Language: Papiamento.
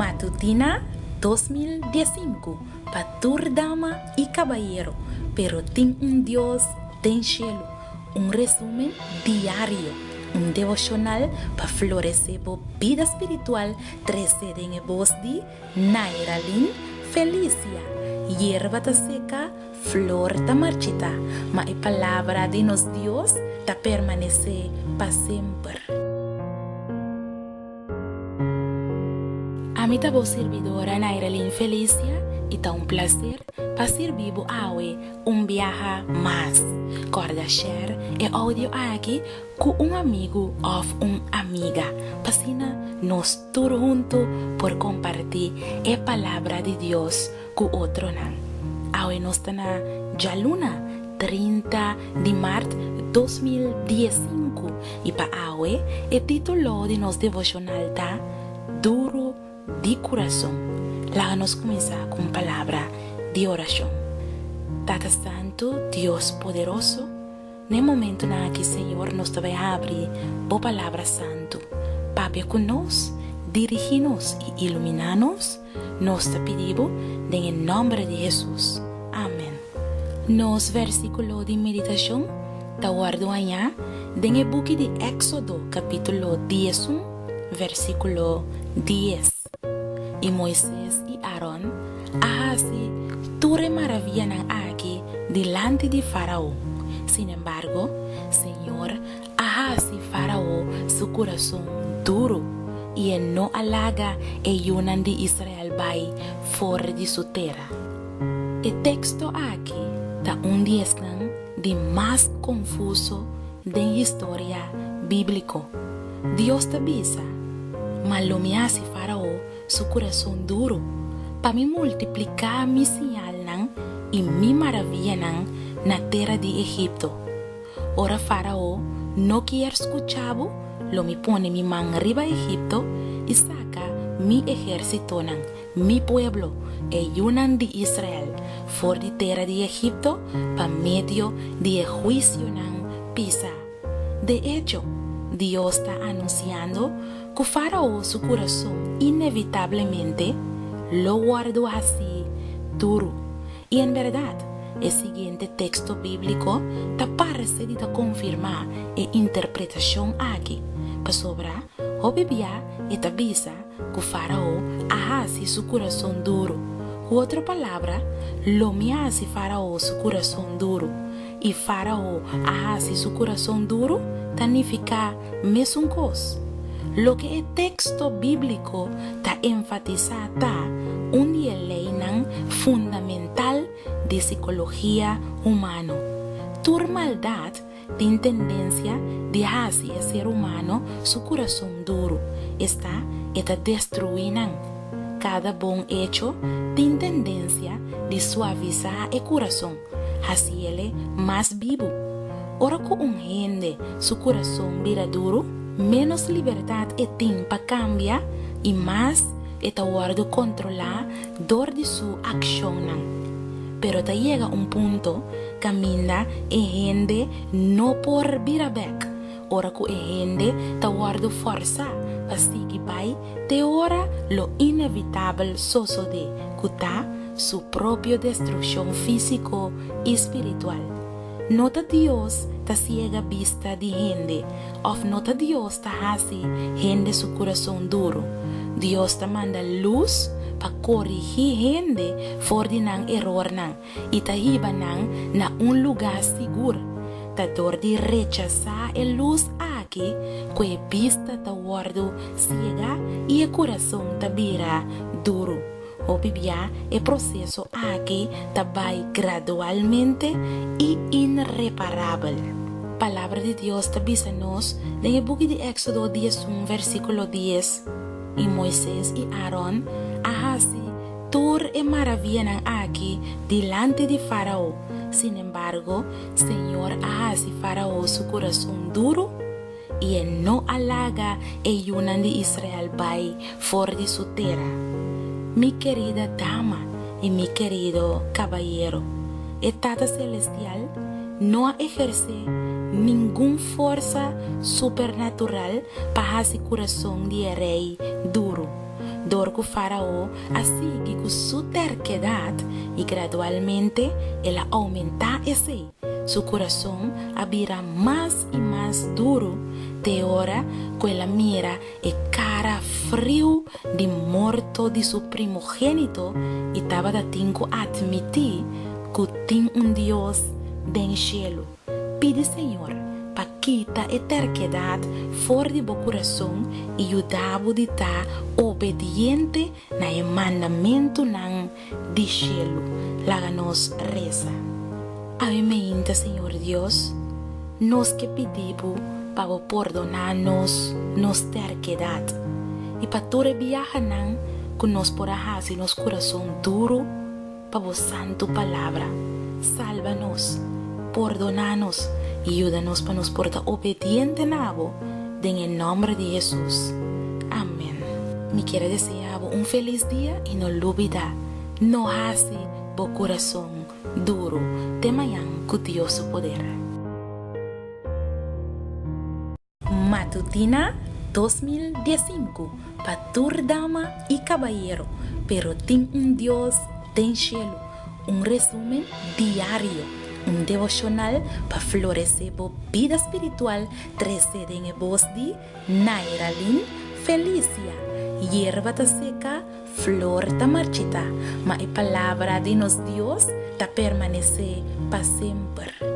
Matutina 2015 pa tur dama i kabayero, pero tin un Dios den shelu. Un resumen diario, un devoshonal pa floresé bo bida spiritual trese den e bos di Nairalyn Felicia. Yerba ta seka, flor ta marchitá, ma e palabra di nos Dios ta permanesé pa semper. Ami ta bo sirbidora Nairalyn Felicia i ta un plaser pa sirbi bo awe un biaha mas. Kòrda share e audio aki ku un amigu òf un amiga p'asina nos tur huntu por kompartí e Palabra di Dios ku otronan. Awe nos ta na djaluna 30 di mart 2015 i pa awe e título di nos devoshonal ta Duru di Kurason. Laga nos kuminsá ku un palabra di orashon. Tata Santu, Dios poderoso, Na e momentunan aki, Señor, nos ta bai habri Bo Palabra Santu. Papia ku nos, dirigí nos i iluminá nos, nos ta pidi Bo den e nòmber di Hesus. Amen. Nos versíkulo di meditashon ta wòrdu hañá den e buki di Éksodo kapítulo 11, versíkulo 10. I Moises i Aron a hasi tur e maravianan aki dilanti di Fárao. Sinembargo, señor a hasi Fárao su kurason duru, i e no a laga e yunan di Israel bai for di su tera. E teksto aki ta un di esnan di mas konfuso den historia bíbliko. Dios ta bisa, Ma lo mi hasi Fárao su kurason duru, pa mi multipliká mi siñalnan i mi maravianan na tera di Egipto. Ora Fárao no kier skucha bo, lo mi pone mi man riba Egipto i saka mi ehérsitonan, mi pueblo, e yunan di Israel, for di tera di Egipto pa medio di e huisionan pisá. De echo, Dios ta anunsiando ku Fárao su kurason inevitablemente lo wòrdu hasí duru. I en bèrdat, e siguiente teksto bíbliko ta parse di ta konfirmá e interpretashon aki, pasobra hopi bia e ta bisa ku Fárao a hasi su kurason duru. Ku otro palabra, lo mi hasi Fárao su kurason duru. I Fárao a hasi su kurason duru ta nifiká mesun kos. Loke e teksto bíbliko ta enfatisá ta un di e leinan fundamental di sikologia humano, Tur maldat tin tendensia di hasi e ser humano su kurason duru, esta, e ta destruí nan. Kada bon echo tin tendensia di suavisá e kurason, hasiele mas bibu. Ora ku un hende su kurason bira duru, ménos libertat e tin pa kambia i mas e ta wòrdu kontrolá dor di su akshonnan. Pero ta yega un punto kaminda e hende no por bira bèk, ora ku e hende ta wòrdu fòrsá pa sigui bai te ora lo inevitabel sosodé, ku ta su propio destrukshon físiko i spiritual. No ta Dios ta siega bista di hende, òf no ta Dios ta hasi hende su kurason duru. Dios ta manda lus pa korigí hende for di nan erornan i ta hiba nan na un lugá sigur. Ta dor di rechasá e lus aki ku e bista ta wòrdu siegá i e kurason ta bira duru. Hopi bia e proseso aki ta bai gradualmente i inreparabel. Palabra di Dios ta bisa nos den e buki di Éksodo 11 versíkulo 10, I Moises i Aaron a hasi tur e maravianan aki dilanti di Fárao, sinembargo, señor a hasi Fárao su kurason duru, i e no a laga e yunan di Israel bai for di su tera. Mi kerida dama i mi kerido kabayero, e Tata Selestial no a ehersé ningun forsa supernatural pa hasi kurason di e rei duru. Dor ku Fárao a sigui ku su terkedat i gradualmente el a oumentá esei, su kurason a bira mas i mas duru te ora ku el a mira e kara friu di morto di su primogénito i tabata tin ku atmití ku tin un Dios den shelu. Pidi Señor pa kita e terkedat for di bo kurason i yuda bo di ta obediente na e mandamentunan di shelu. Laga nos resa. Awe meinta, Señor Dios, nos ke pidi bo pa bo pordoná nos nos terkedat i pa tur e biahanan ku nos por a hasi nos kurason duru pa bo santu palabra. Salba nos, pordoná nos i yuda nos pa nos por ta obediente na bo den e nòmber di Hesus. Amèn. Mi kier a deseá bo un felis dia i no lubidá, no hasi bo kurason duru. Te mañan ku Dios su poder. Matutina 2015 pa tur dama i kabayero, pero tin un Dios den shelu. Un resumen diario, un devoshonal pa floresé bo bida spiritual trese den e bos di Nairalyn Felicia. Yerba ta seka, flor ta marchitá, ma e palabra di nos Dios ta permanesé pa semper.